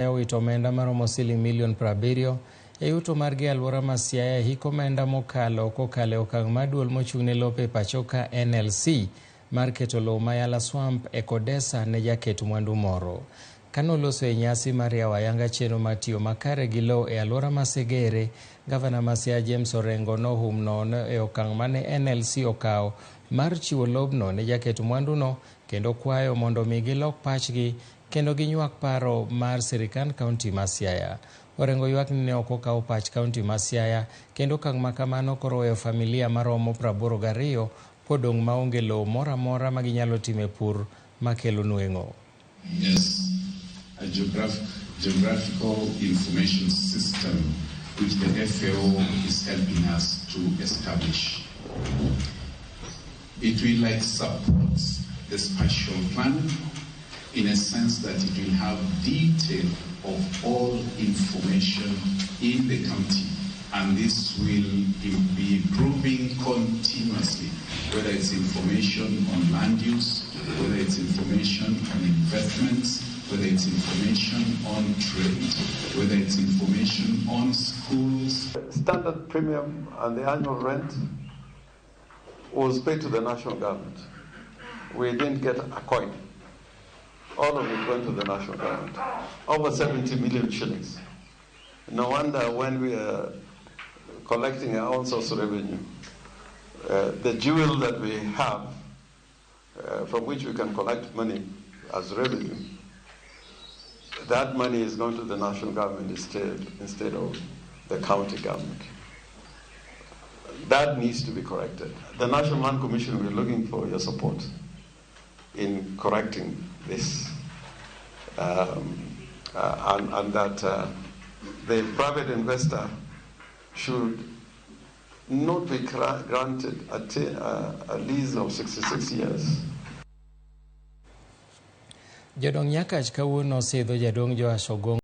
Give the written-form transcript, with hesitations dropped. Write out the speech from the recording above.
Owito omenda maromo siling milion 70 e yuto margi e alwora ma Siaya e hik omenda mokalo kokalo e okang' mar duol mochung'ne lope e pachoka NLC mar keto lowo ma Yala Swamp e Kodesa ne jaket mwandu moro. Kanoloso e nyasi mar yawo ayanga chenro mar tiyo makare gi lowo e alwora ma Segere, Gavana ma Siaya James Orengo nohum nono e okang' mane NLC okawo mar chiwo lobno ne jaket mwanduno kendo kwayo mondo mi gilok pachgi kendo ginywak paro mar sirikand kaunti ma Siaya. Orengo ywak ni ne ok okaw pach kaunti ma Siaya kendo okang' ma kamano koro weyo familia maromo 82 kodong' maonge lowo moro amora ma ginyalo time pur makelo nweng'o. Yes, a geographical information system which the FAO is helping us to establish. It will like support the spatial plan in a sense that it will have detail of all information in the county, and this will be improving continuously, whether it's information on land use, whether it's information on investments, whether it's information on trade, whether it's information on schools. Standard premium and the annual rent was paid to the national government. We didn't get a coin. All of it went to the national government. Over 70 million shillings. No wonder when we are collecting our own source of revenue, the jewel that we have, from which we can collect money as revenue, that money is going to the national government instead of the county government. That needs to be corrected. The National Land Commission, we're looking for your support in correcting this, and that the private investor should not be granted a lease of 66 years. Jodong Nyakach kawuono osidho jaduong' Joash Ogongo.